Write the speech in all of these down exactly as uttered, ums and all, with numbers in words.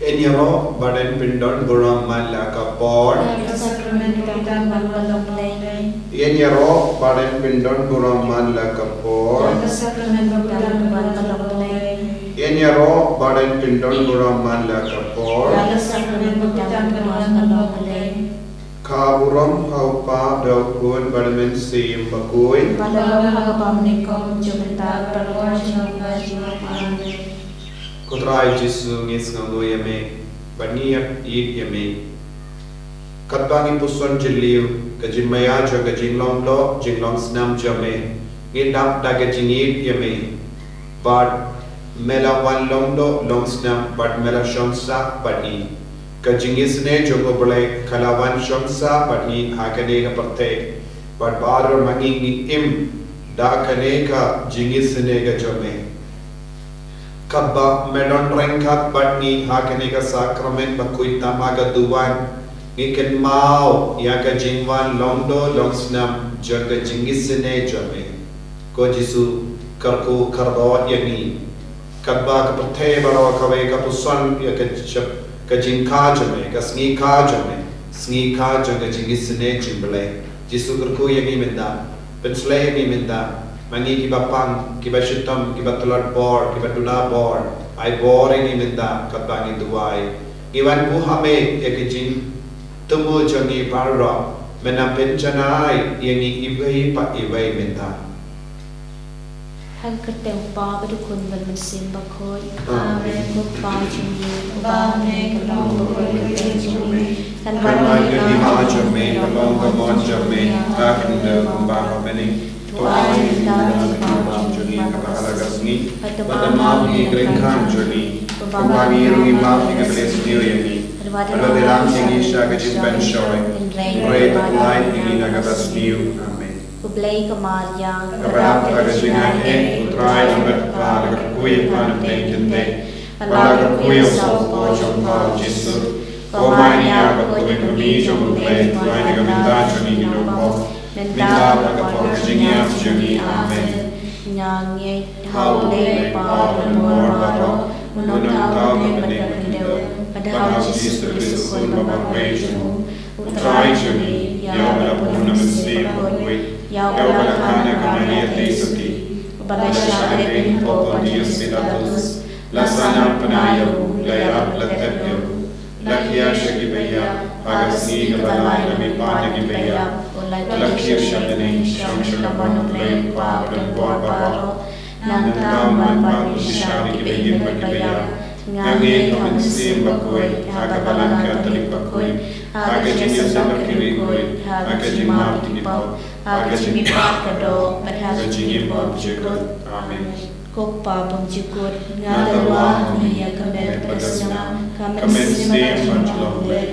Ïaroh bad pyndon burom man la ka por. Ïa ka sakramen ka jingwan long Blei. Ïaroh bad pyndon burom man la ka por. Ïa ka sakramen ka jingwan long Blei. Ïaroh bad pyndon burom man la ka por. Ïa ka sakramen ka jingwan long Blei. Ka burom ha u Kpa bad u Khun bad u Mynsiem Bakhuid. Bad ha kaba mynnyngkong, mynta bad ha ka por jong ka jingim. Amen. Ko Trai Jisu, ngi sngewnguh ïa me bad ngi ïeit ïa me. Katba ngi puson jylliew ka jingmaïa jong ka jinglong doh jinglong snam jong me, ngi dap da ka jingïeit ïa me. Bad me la wan long doh long snam bad me la shong sah bad ngi. Ka jingisynei jong U Blei ka la wan shong sah bad ngi ha kane ka pyrthei. Bad baroh ma ngi ngi im da kane ka jingisynei ka jong me. Katba me don ryngkat bad ngi ha kane ka sakramen bakhuid tam ha ka duwan, ngi kynmaw ïa ka jingwan long doh long snam jong ka jingisynei jong me. Ko Jisu, kyrkhu kyrdoh ïa ngi. Katba ka pyrthei baroh kawei ka puson ïa ka jingkha jong me, ka sngi kha jong me, sngi kha jong ka jingisynei jong U Blei. Jisu, kyrkhu ïa ngi mynta. Pynshlei ïa ngi mynta. Ma ngi kiba pang, kiba shitom, kiba tlot bor, kiba duna bor, ai bor ïa ngi mynta katba ngi duwai. Ngi wan buh ha me ïa ka jingthmu jong ngi baroh. Me nang pynjanai ïa ngi iwei pa iwei mynta. Ha ka kyrteng U Kpa bad U Khun bad U Mynsiem Bakhuid. Amen. Ko Kpa jong ngi uba ha bneng, ka long bakhuid ka kyrteng jong me. Kan wan ka hima jong me, ka long ka mon jong me ha ka khyndew kumba ha bneng. To ai ïa ngi mynta ka jingpynbam jong ngi kaba ha la ka sngi. Bad to map ïa ngi ki kren jong ngi kumba ngi ruh ngi map ïa kiba la sniew ïa ngi. Bad wat ïalam ïa ngi sha ka jingpynshoi, hynrei to pynlait ïa ngi na kaba sniew. Amen. U Blei ka Maria, kaba dap ha ka jingaiei, U Trai u don bad U Kpa, la kyrkhu ïa u Kpa na pdeng khyndai. Bad la kyrkhu ïa u Saw Kpoh jong u Kpa u Jisu. Ko Maria, ka kmie jong U Blei, duwai na ka bynta jong ngi ki nongpop, mynta bad ha ka por ka jingïap jong ngi. Amen. Nga ngeit ha U Blei U Kpa Baroh, u nongthaw bneng bad ka khyndew, bad ha U Jisu Khrist u Khun ba marwei jong u, U Trai jong ngi, ïa uba la bun na mynsiem bakhuid, ïa uba la kha na ka Maria Theisotti, uba la shah leh kum u Pontius Pilatus, la sahnarphna ïa u, la ïarap la tep ïa u, la khia sha kiba ïap, ha ka sngi kaba lai la mihpat na kiba ïap, la kiew sha bneng, shong sha ka mon U Blei U Kpa badonbor baroh. Nangta un wan ban pynshai ïa kiba im bad kiba ïap. Nga ngeit ha U Mynsiem Bakhuid, ha ka Balang Katholik bakhuid, ha ka jingïaseng bad ki riewkhuid, ha ka jingmap jingpop, ha ka jingmihpat ka doh, bad ha ka jingim ba ym jukut. Amen. Ko Kpa ba ym jukut, nga tyrwa ha me ïa ka met bad ka snam, ka mynsiem bad ka jinglong U Blei,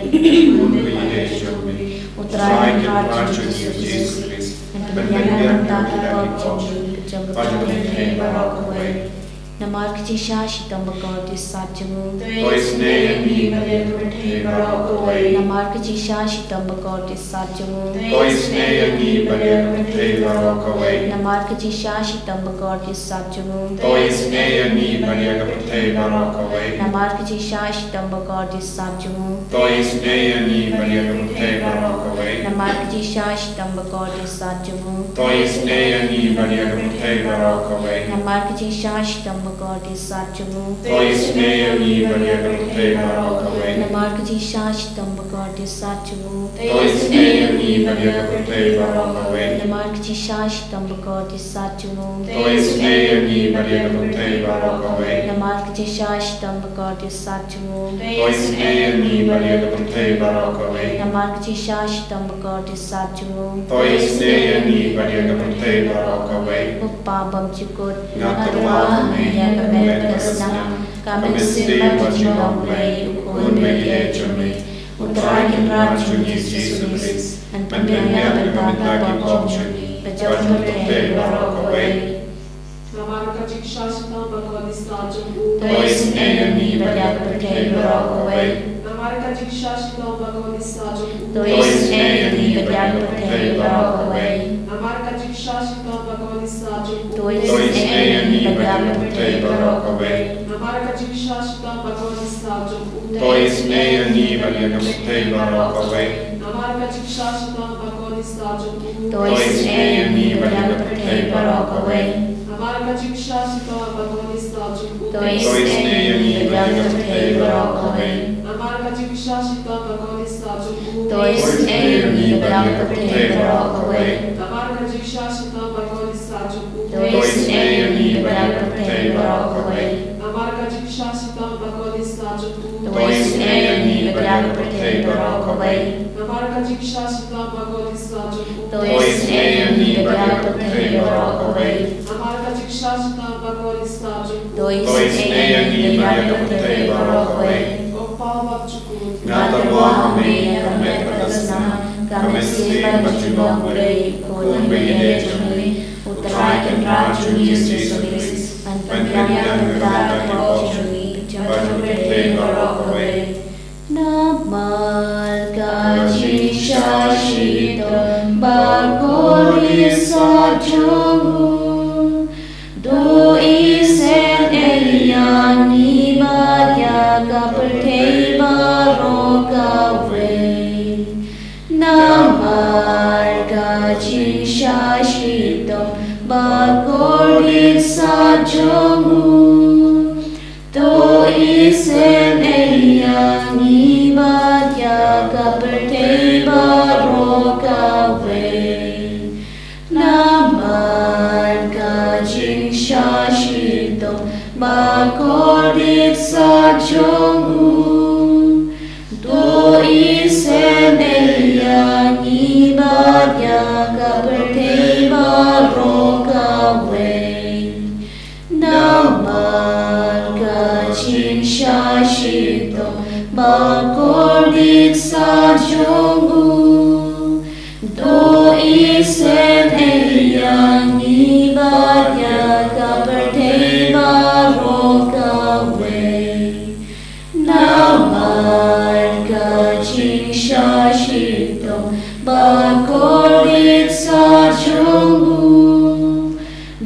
un ïaid jong me. U Trai Kynrad jong ngi U Jisu Khrist, un pynbiang na ka bynta ki pop jong ngi, bad jong ka pyrthei baroh kawei. Namar ka jingshah shitom bakordit sat jong u. To isynei ïa ngi bad ïa ka pyrthei baroh kawei. Namar ka jingshah shitom bakordit sat jong u. To isynei ïa ngi bad ïa ka pyrthei baroh kawei. Namar ka jingshah shitom bakordit sat jong u. To isynei ïa ngi bad ïa ka pyrthei baroh kawei. Namar ka jingshah shitom bakordit sat jong u. To isynei ïa ngi bad ïa ka pyrthei baroh kawei. Namar ka jingshah shitom bakordit sat jong u. To isynei ïa ngi bad ïa ka pyrthei baroh kawei. Namar ka jingshah shitom bakordit sat jong u. To isynei ïa ngi bad ïa ka pyrthei baroh kawei. Namar ka jingshah shitom bakordit sat jong u. To isynei ïa ngi bad ïa ka pyrthei baroh kawei. Namar ka jingshah shitom bakordit sat jong u. To isynei ïa ngi bad ïa ka pyrthei baroh kawei. Namar ka jingshah shitom bakordit sat jong u. To isynei ïa ngi bad ïa ka pyrthei baroh kawei. Namar ka jingshah shitom bakordit sat jong u. To isynei ïa ngi bad ïa ka pyrthei baroh kawei. Ko Kpa ba ym jukut, nga tyrwa ha me ïa ka met bad ka snam, ka mynsiem bad ka jinglong U Blei, U Khun ba ïeit jong me, U Trai Kynrad jong ngi U Jisu Khrist, un pynbiang ïa ngi na ka bynta ki pop jong ngi, bad jong ka pyrthei baroh kawei. Namar ka jingshah shitom bakordit sat jong u. To isynei ïa ngi bad ïa ka pyrthei baroh kawei. Namar ka jingshah shitom bakordit sat jong u. To isynei ïa ngi bad ïa ka pyrthei baroh kawei. Namar ka jingshah shitom bakordit sat jong u. To isynei ïa ngi bad ïa ka pyrthei baroh kawei. Namar ka jingshah shitom bakordit sat jong u. To isynei ïa ngi bad ïa ka pyrthei baroh kawei. Namar ka jingshah shitom bakordit sah jong u. To isynei ïa ngi bad ïa ka pyrthei baroh kawei. Namar ka jingshah shitom bakordit sah jong u. To isynei ïa ngi bad ïa ka pyrthei baroh kawei. Namar ka jingshah shitom bakordit sah jong u. To isynei ïa ngi bad ïa ka pyrthei baroh kawei. Namar ka jingshah shitom bakordit sah jong u. To isynei ïa ngi bad ïa ka pyrthei baroh kawei. Namar ka jingshah shitom bakordit sah jong u. To isynei ïa ngi bad ïa ka pyrthei baroh kawei. Namar ka jingshah shitom bakordit sah jong u. To isynei ïa ngi bad ïa ka pyrthei baroh kawei. Namar ka jingshah shitom bakordit sah jong u. To isynei ïa ngi bad ïa ka pyrthei baroh kawei. Ko Pa bapjukut. Nga tang wah ha me ïa ka met bad ka snam, ka mynsiem bad ka jinglong blei, u Khun ba ïeit jong me, U Trai Kynrad jong ngi U Jisu Khrist, un pynbiang ïa ka bynta ka pop jong ngi bad jong ka pyrthei baroh kawei. Namar ka jingshah shitom bakordit sah jong u, to isynei ïa ngi bad ïa ka pyrthei baroh kawei. Namar ka jingshah shitom bakordit sah jong u, to isynei ïa ngi bad ïa ka pyrthei baroh kawei. Namar ka jingshah shitom bakordit sah jong u, to isynei ïa ngi bad ïa ka pyrthei baroh kawei. Namar ka jingshah shitom bakordit sah jong u, to isynei ïa ngi bad ïa ka pyrthei baroh kawei. Namar ka jingshah shitom bakordit sah jong u,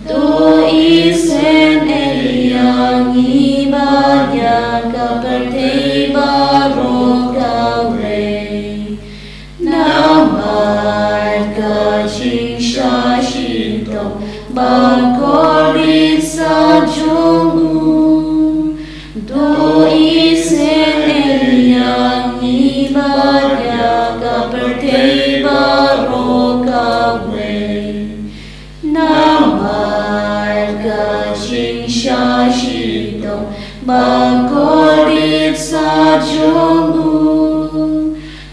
to isynei ïa ngi bad ïa ka pyrthei baroh kawei. Namar ka jingshah shitom bakordit sah jong u, to isynei ïa ngi bad ïa ka pyrthei baroh kawei. Namar ka jingshah shitom bakordit sah jong u,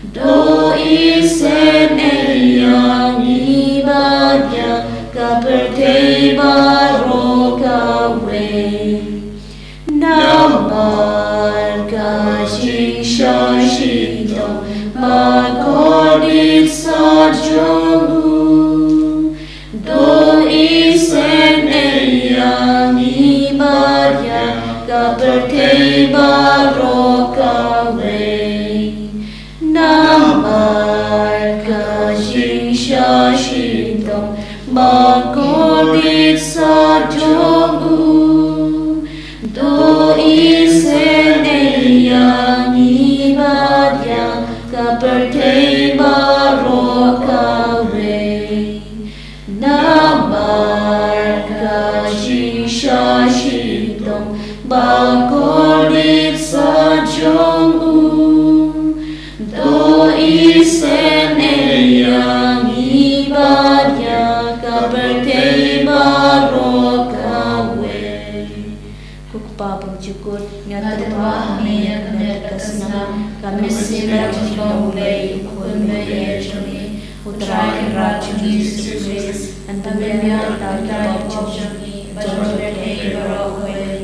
to isynei ïa ngi bad ïa ka pyrthei baroh kawei. Namar ka jingshah shitom bakordit sah jong u, to isynei ïa ngi bad ïa ka pyrthei baroh kawei. Namar ka jingshah shitom bakordit sah jong u, to isynei ïa ngi bad ïa ka pyrthei baroh kawei. Namar ka jingshah shitom bakordit sah jong u, to isynei ïa ngi bad ïa ka pyrthei baroh kawei. Ko Kpa bapjukut, nga tang wah ha me ïa ka met ka snam, ka mynsiem bad ka jinglong blei, u Khun ba ïeit jong me, U Trai Kynrad jong ngi U Jisu Khrist, un pynbiang ïa ka bynta ka pop jong ngi bad jong ka pyrthei baroh kawei.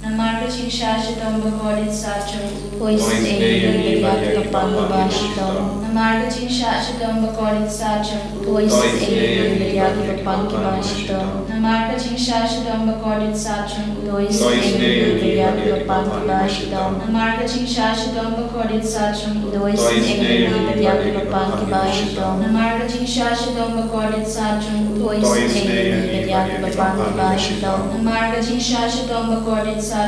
Namar ka jingshah shitom bakordit sah jong u, to isynei ïa ngi bad ïa ka pang kaba shitom. Namar ka jingshah shitom bakordit sah jong u, to isynei ïa ngi bad ïa ka pang kaba shitom. Namar ka jingshah shitom bakordit sah jong u, to isynei ïa ngi bad ïa ka pang kaba shitom. Namar ka jingshah shitom bakordit sah jong u, to isynei ïa ngi bad ïa ka pang kaba shitom. Namar ka jingshah shitom bakordit sah jong u, to isynei ïa ngi bad ïa ka pang kaba shitom. Namar ka jingshah shitom bakordit sah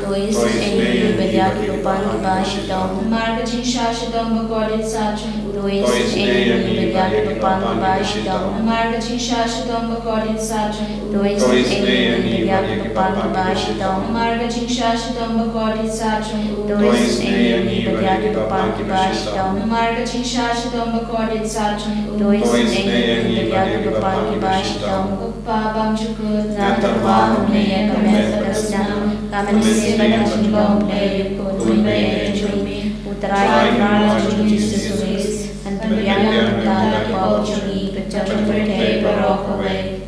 To isynei ïa ngi ba ïa kiba pang kiba shitom. Namar ka jingshah shitom bakordit sat jong u. To isynei ïa ngi ba ïa kiba pang kiba shitom. Namar ka jingshah shitom bakordit sat jong u. To isynei ïa ngi ba ïa kiba pang kiba shitom. Namar ka jingshah shitom bakordit sat jong u. To isynei ïa ngi ba ïa kiba pang kiba shitom. Namar ka jingshah shitom bakordit sat jong u. To isynei ïa ngi ba ïa kiba pang kiba shitom. Ko Pa bymjukut, nga tyrwa ha me ïa ka met bad ka snam, ka mynsiem bad ka jinglong U Blei, ko Trai jong ngi, U Trai Jisu Khrist, un pdiang ïa ka bynta ka pop jong ngi bad jong ka pyrthei baroh kawei.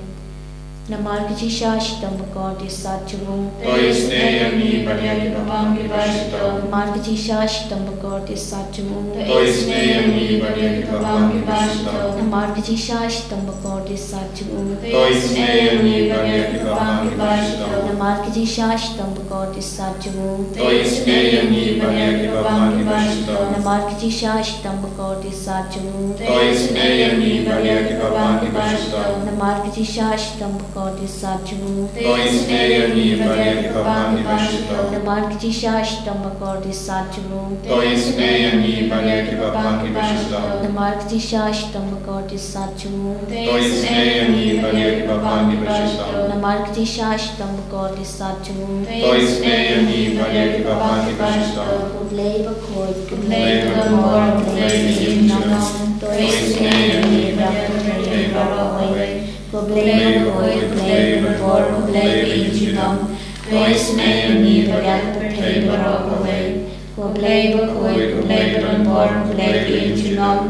Namar ka jingshah shitom bakordit sat jong u. To isynei ïa ngi ba ïa kiba pang kiba shitom. Namar ka jingshah shitom bakordit sat jong u. To isynei ïa ngi ba ïa kiba pang kiba shitom. Namar ka jingshah shitom bakordit sat jong u. To isynei ïa ngi ba ïa kiba pang kiba shitom. Namar ka jingshah shitom bakordit sat jong u. To isynei ïa ngi ba ïa kiba pang kiba shitom. Namar ka jingshah shitom bakordit sat jong u. To isynei ïa ngi ba ïa kiba pang kiba shitom. Namar ka jingshah shitom bakordit sat jong u. To isynei ïa ngi ba ïa kiba pang kiba shitom. Namar ka jingshah shitom bakordit sat jong u. To isynei ïa ngi ba ïa kiba pang kiba shitom. Namar ka jingshah shitom bakordit sat jong u. To isynei ïa ngi ba ïa kiba pang kiba shitom. Namar ka jingshah shitom bakordit sat jong u. To isynei ïa ngi ba ïa kiba pang kiba shitom. Ko Blei bakhuid, ko Blei badonbor, ko Blei ba ïeit junom. To isynei ïa ngi ba ïa ka pyrthei baroh kawei. Ko Blei bakhuid, ko Blei badonbor, ko Blei ba ïeit junom. To isynei ïa ngi ba ïa ka pyrthei baroh kawei. Ko Blei bakhuid, ko Blei badonbor, ko Blei ba ïeit junom.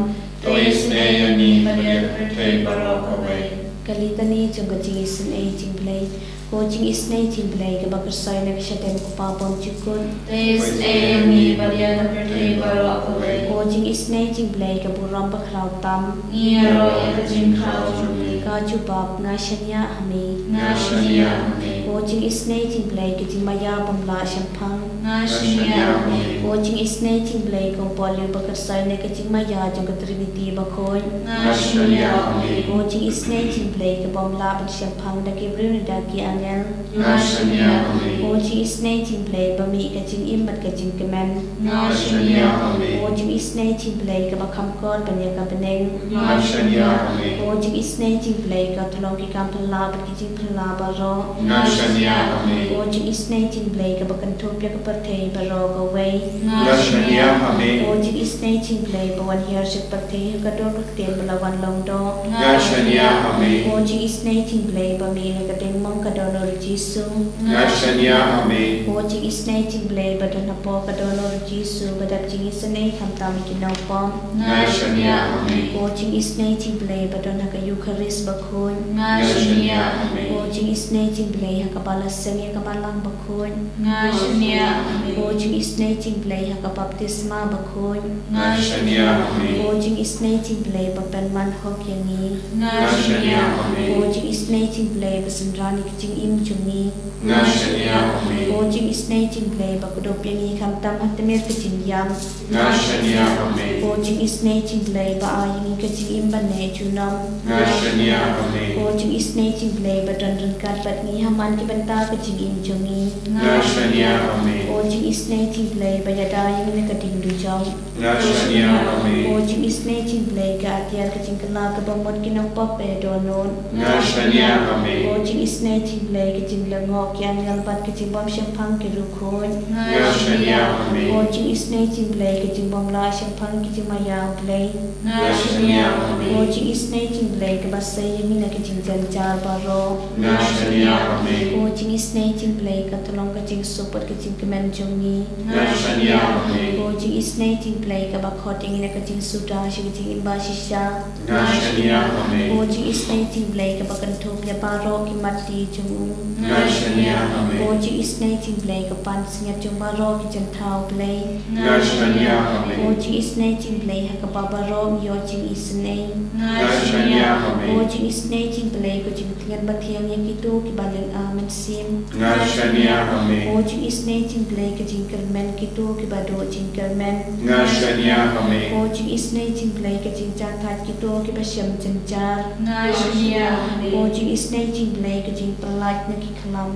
To isynei ïa ngi ba ïa ka pyrthei baroh kawei. Ka Litani jong ka jingisynei jong U Blei. Ko jingisynei jong U Blei kaba kyrshoi na ka shadem ko Pa bymjukut. To isynei ïa ngi bad ïa ka pyrthei baroh kawei. Ko jingisynei jong U Blei ka burom bakhraw tam. Ngi ïaroh ïa ka jingkhraw jong me. Ka jubab, nga shaniah ha me. Nga shaniah ha me. Ko jingisynei jong U Blei ka jingmaïa bym lah shemphang. Nga shaniah ha me. Ko jingisynei jong U Blei ko Paul u ba kyrshoi na ka jingmaïa jong ka Trinity bakhuid. Nga shaniah ha me. Ko jingisynei jong U Blei ka bym lah ban shemphang da ki briew ne da ki angel. Nga shaniah ha me. Ko jingisynei jong U Blei ba mih ka jingim bad ka jingkmen. Nga shaniah ha me. Ko jingisynei jong U Blei kaba kham kor ban ïa ka bneng. Nga shaniah ha me. Ko jingisynei jong U Blei ka tlong ki kam phylla bad ki jingphylla baroh. Nga shaniah ha me. Ko jingisynei jong U Blei kaba kynthup ïa ka pyrthei baroh kawei. Nga shaniah ha me. Ko jingisynei jong U Blei ba wan hiar sha ka pyrthei ha ka dur ka ktien ba la wan long doh. Nga shaniah ha me. Ko jingisynei jong U Blei ba mih na ka diengmong ka dohnud u Jisu. Nga shaniah ha me. Ko jingisynei jong U Blei ba don hapoh ka dohnud u Jisu ba dap jingisynei khamtam ïa ki nongpop. Nga shaniah ha me. Ko jingisynei jong U Blei ba don ha ka Eukharist bakhuid. Nga shaniah ha me. Ko jingisynei jong U Blei ha kaba la seng ïa ka Balang bakhuid. Nga shaniah ha me. Ko jingisynei jong U Blei ha ka baptisma bakhuid. Nga shaniah ha me. Ko jingisynei jong U Blei ba pynman hok ïa ngi. Nga shaniah ha me. Ko jingisynei jong U Blei ba synran ïa ka jingim jong ngi. Nga shaniah ha me. Ko jingisynei jong U Blei ba kdup ïa ngi khamtam ha tmier ka jingïap. Nga shaniah ha me. Ko jingisynei jong U Blei ba ai ïa ngi ka jingim ban neh junom. Nga shaniah ha me. Ko jingisynei jong U Blei ba don ryngkat bad ngi ha man ki bynta ka jingim jong ngi. Nga shaniah ha me. Ko jingisynei jong U Blei ba ïada ïa ngi na ka ding dujok. Nga shaniah ha me. Ko jingisynei jong U Blei ka atiar ka jingkylla kaba mut ki nongpop ba ïadonnud. Nga shaniah ha me. Ko jingisynei jong U Blei ka jinglyngngoh ki angel bad ka jingbym shemphang ki riewkhuid. Nga shaniah ha me. Ko jingisynei jong U Blei ka jingbym lah shemphang ki jingmaïa U Blei. Nga shaniah ha me. Ko jingisynei jong U Blei kaba sei ïa ngi na ka jingjynjar baroh. Nga shaniah ha me. Ko jingisynei jong U Blei ka tlong ka jingsuk bad ka jingkmen jong ngi. Nga shaniah ha me. Ko jingisynei jong U Blei kaba khot ïa ngi na ka jingsuda sha ka jingim ba shisha. Nga shaniah ha me. Ko jingisynei jong U Blei kaba kynthup ïa baroh ki mat jong u. Nga shaniah ha me. Ko jingisynei jong U Blei ka pansngiat jong baroh ki jingthaw Blei. Nga shaniah ha me. Ko jingisynei jong U Blei ha kaba baroh ngi ïoh jingisynei. Nga shaniah ha me. Ko jingisynei jong U Blei ka jingtngen ba thiang ïa kito kiba lynga mynsiem. Nga shaniah ha me. Ko jingisynei jong U Blei ka jingkyrmen kito kiba duh jingkyrmen. Nga shaniah ha me. Ko jingisynei jong U Blei ka jingjahthait kito kiba shem jynjar. Nga shaniah ha me. Ko jingisynei jingblei, ka jingpyllait na ki khlam.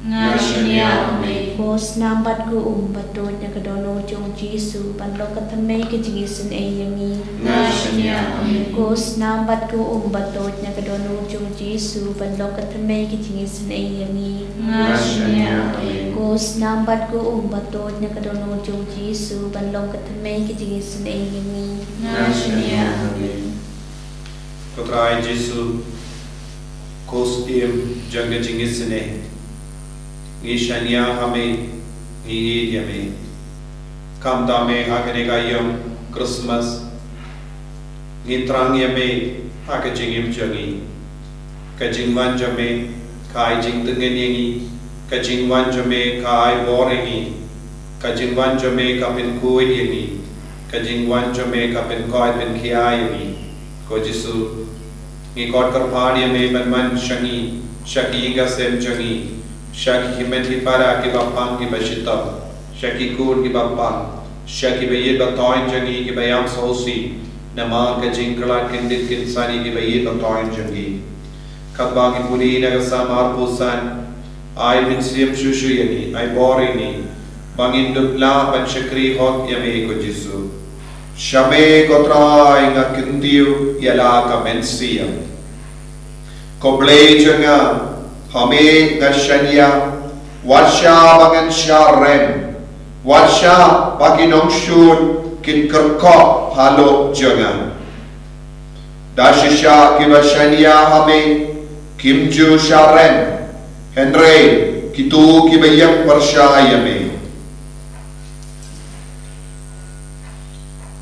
Nga shaniah ha me. Ko snam bad ko um ba tuid na ka dohnud jong u Jisu ban long ka thymmei ka jingisynei ïa ngi. Nga shaniah ha me. Ko snam bad ko um ba tuid na ka dohnud jong u Jisu ban long ka thymmei ka jingisynei ïa ngi. Nga shaniah ha me. Ko snam bad ko um ba tuid na ka dohnud jong u Jisu ban long ka thymmei ka jingisynei ïa ngi. Nga shaniah ha me. Ko Trai Jisu, ko Syiem jong ka jingisynei, ngi shaniah ha me, ngi ïeit ïa me. Khamtam me ha kane ka ïing Christmas, ngi thrang ïa me ha ka jingim jong ngi. Ka jingwan jong me ka ai jingtngen ïa ngi. Ka jingwan jong me ka ai bor ïa ngi. Ka jingwan jong me ka pynkhuid ïa ngi. Ka jingwan jong me ka pynkoit pynkhia ïa ngi. Ko Jisu, ngi kot kyrpad ïa me ban wan sha ngi, sha ki ïing ki sem jong ngi, sha ki hynmen ki para kiba pang kiba shitom, sha ki khun kiba pang, sha kiba ïeit ba thoiñ jong ngi kiba ïam sngewsih namar ka jingkylla kyndit kynsani kiba ïeit ba thoiñ jong ngi. Katba ngi pule na ka Salm arphew san, ai mynsiem shuh shuh ïa ngi, ai bor ïa ngi ba ngin dup lah ban shakri hok ïa me ko Jisu. Sha me ko Trai nga kyntiew ïa la ka mynsiem. Ko Blei jong nga, ha me nga shaniah, wat shah ba ngan shah rem, wat shah ba ki nongshun kin kyrkhu halor jong nga. Da shisha kiba shaniah ha me kim ju shah rem, hynrei kito kiba ïeng pyrshah ïa me.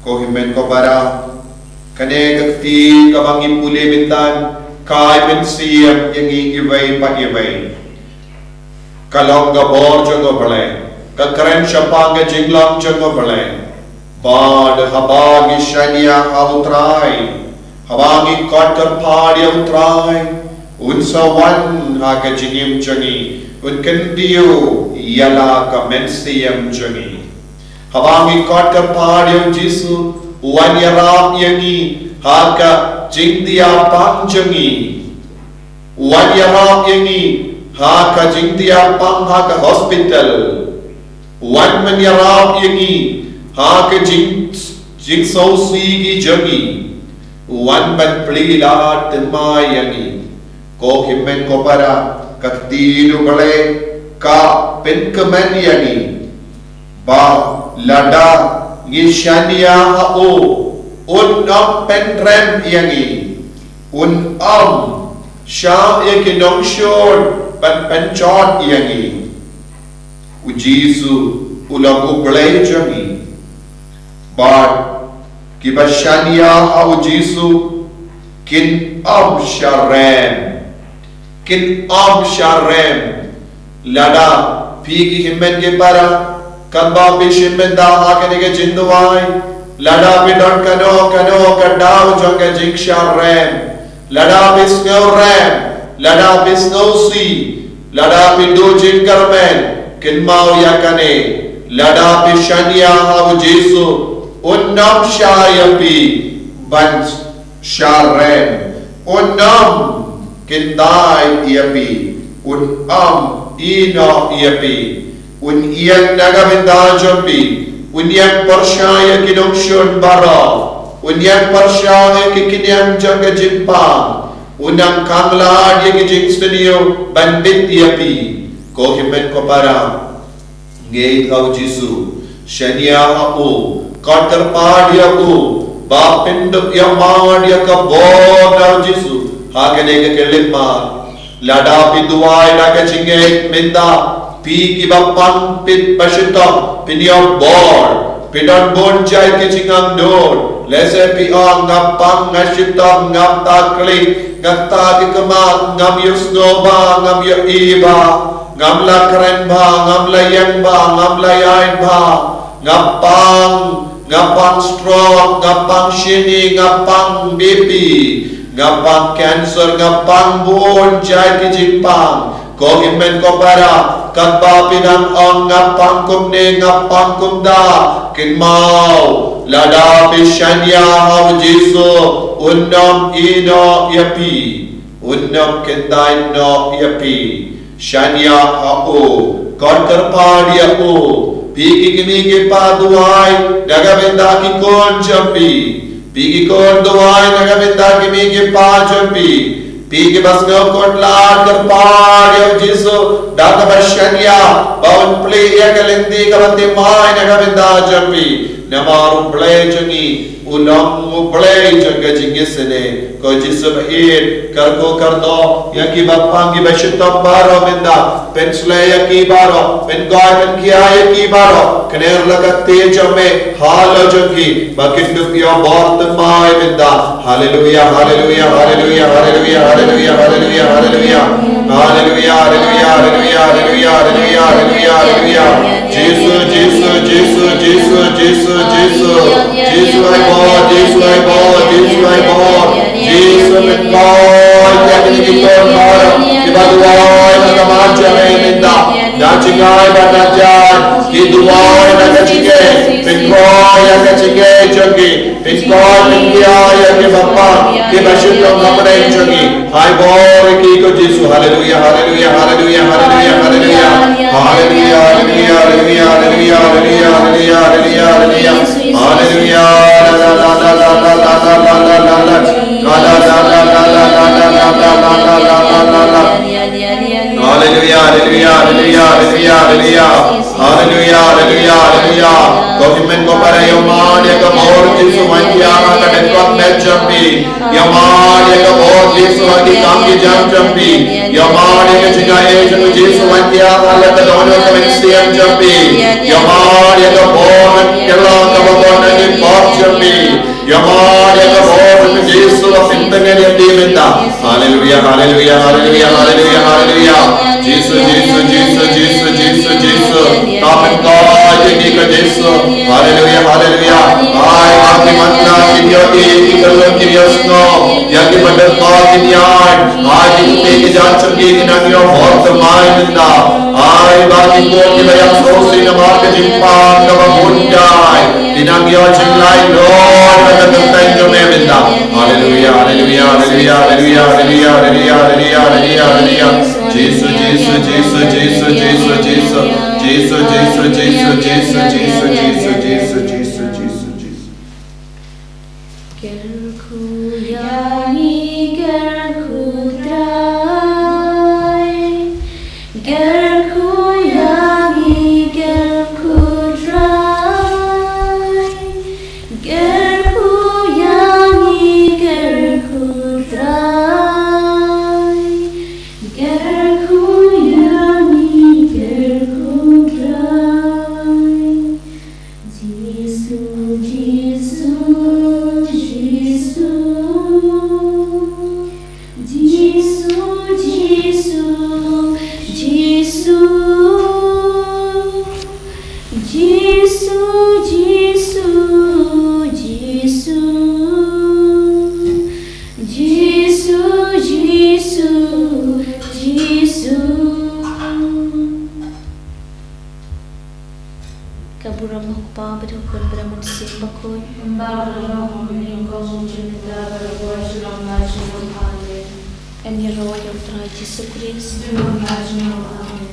Ko hynmen ko para, kane ka kti kaba ngi pule mynta ka ai mynsiem ïa ngi iwei pa iwei. Ka long ka bor jong U Blei, ka kren shaphang ka jinglong jong U Blei. Bad haba ngi shaniah ha U Trai, haba ngi kot kyrpad ïa U Trai, un sa wan ha ka jingim jong ngi, un kyntiew ïa la ka mynsiem jong ngi. Haba ngi kot kyrpad ïa U Jisu, un ïarap ïa ngi ha ka jingtiah pang jong ngi. Un ïarap ïa ngi ha ka jingtiah pang ha ka hospital. Un pynïarap ïa ngi ha ka jing, jingsngewsih ki jong ngi. Un ban plie lad thymmai ïa ngi. Ko hynmen ko para, ka ktien U Blei ka pynkmen ïa ngi ba lada ngi shaniah ha u, un ym pynrem ïa ngi, un ym shah ïa ki nongshun ban pynjot ïa ngi. U Jisu u long U Blei jong ngi. Bad kiba shaniah ha U Jisu kin ym shah rem. Kin ym shah rem. Lada phi ki hynmen ki para, katba phi shim bynta ha kane ka jingduwai, lada phi don kano kano ka daw jong ka jingshah rem, lada phi sngewrem, lada phi sngewsih, lada phi duh jingkyrmen, kynmaw ïa kane, lada phi shaniah ha U Jisu, un ym shah ïa phi ban shah rem, un ym kyntait ïa phi, un ym ïehnoh ïa phi, un ïeng na ka bynta jong phi, un ïeng pyrshah ïa ki nongshun baroh, un ïeng pyrshah ïa ki khñiang jong ka jingpang, un ym khang lad ïa ki jingsniew ban bit ïa phi. Ko hynmen ko para, ngeit ha U Jisu, shaniah ha u, kot kyrpad ïa u, ba phin dup ïa mad ïa ka bor na U Jisu ha kane ka khyllipmat. Lada phi duwai da ka jingngeit mynta, phi kiba pang phi ba shitom phin ïoh bor. Phi don bun jait ki jingangnud, lehse phi ong nga pang nga shitom ngam tah klik, nga tah ki khmat ngam ïohsngew bha ngam ïohi bha. Ngam la kren bha, ngam la ïeng bha, ngam la ïaid bha. Nga pang, nga pang stroke, nga pang shini, nga pang B P, nga pang cancer, nga pang bun jait ki jingpang. Ko hynmen ko para, katba phi dang ong nga pang kumne, nga pang kumta, kynmaw, lada phi shaniah ha U Jisu, Un ym ïehnoh ïa phi, un ym kyntait noh ïa phi. Shaniah ha u, kot kyrpad ïa u. Phi ki kmie ki kpa, duwai na ka bynta ki khun jong phi. Phi ki khun, duwai na ka bynta ki kmie ki kpa jong phi. Phi kiba sngewkhuslai, kyrpad ïa u Jisu da kaba shaniah ba un plie ïa ka lynti kaba thymmai na ka bynta jong phi. Namar u Blei jong ngi u long u Blei jong ka jingisynei. Ko Jisu ba ïeit, kyrkhu kyrdoh ïa kiba pang, kiba shitom baroh mynta. Pynshlei ïa ki baroh, pynkoit pynkhia ïa ki baroh. Kner la ka kti jong me halor jong ki ba kin dup ïa u bor thymmai mynta. Haleluia, haleluia, haleluia, haleluia, haleluia, haleluia, haleluia. Haleluia, haleluia, haleluia, haleluia, haleluia, haleluia, haleluia. Jisu, Jisu, Jisu, Jisu, Jisu, Jisu. Jisu ai bor, Jisu ai bor, Jisu ai bor. Jisu pynkoit ïa kine ki khun baroh kiba duwai na ka bynta jong me mynta. Na jngai bad na jan ki duwai na ka jingim, pynkoit ïa ka jingim jong ki. Pynkoit pynkhia ïa kiba pang, kiba shitom ha pdeng jong ngi. Ai bor ïa ki ko Jisu. Haleluia, haleluia, haleluia, haleluia, haleluia. Haleluia, haleluia, haleluia, haleluia, haleluia, haleluia, haleluia. Haleluia. La, la, la, la. La, la, la, la, la. Haleluia, haleluia, haleluia, haleluia, haleluia. Haleluia, haleluia, haleluia. Ko hynmen ko para, ïa man ïa ka bor Jisu wan thiah ha ka dkhot met jong phi. Ïa man ïa ka bor Jisu ha ki kam ki jam jong phi. Ïa man ïa ka jingaiei jong u Jisu wan thiah ha la ka dohnud ka mynsiem jong phi. Ïa man ïa ka bor kylla kaba bun na ki pop jong phi. Ïa man ïa ka bor jong u Jisu ba pyntngen ïa phi mynta. Haleluia, haleluia, haleluia, haleluia, haleluia. Jisu, Jisu, Jisu, Jisu, Jisu, Jisu. Ka pynkoit ïa ki ko Jisu. Haleluia, haleluia. Ai, ha ki matlah kin ïohi, ki kyllon kin ïohsngew, ïa ki ba dkhot kin ïaid. Ai, ki kmie ki jait jong ki kin nang ïoh bor thymmai mynta. Ai, ba ki khun kiba ïap sngewsih namar ka jingpang kaba bun jai. Kin nang ïoh jinglaitluid ha ka kyrteng jong me mynta. Haleluia, haleluia, haleluia. Jisu, Jisu, Jisu, Jisu, Jisu, Jisu. Jisu, Jisu, Jisu, Jisu, Jisu, Jisu, Jisu, Jisu, Jisu. Kyrkhu ïa ngi, kyrkhu Trai. Kyrkhu ïa ngi, kyrkhu Trai. Kyrkhu ïa ngi, kyrkhu Trai. Kyrkhu ïa ngi, kyrkhu Trai. Jisu, Jisu, Jisu. Jisu, Jisu, Jisu. Jisu, Jisu, Jisu. Jisu, Jisu, Jisu. Ka burom u Kpa bad u Khun bad u Mynsiem Bakhuid. Kumba ha la ka long mynnyngkong, mynta bad ha ka por shalor. Amen. Em ïaroh ïa u Trai Jisu Khrist. Amen.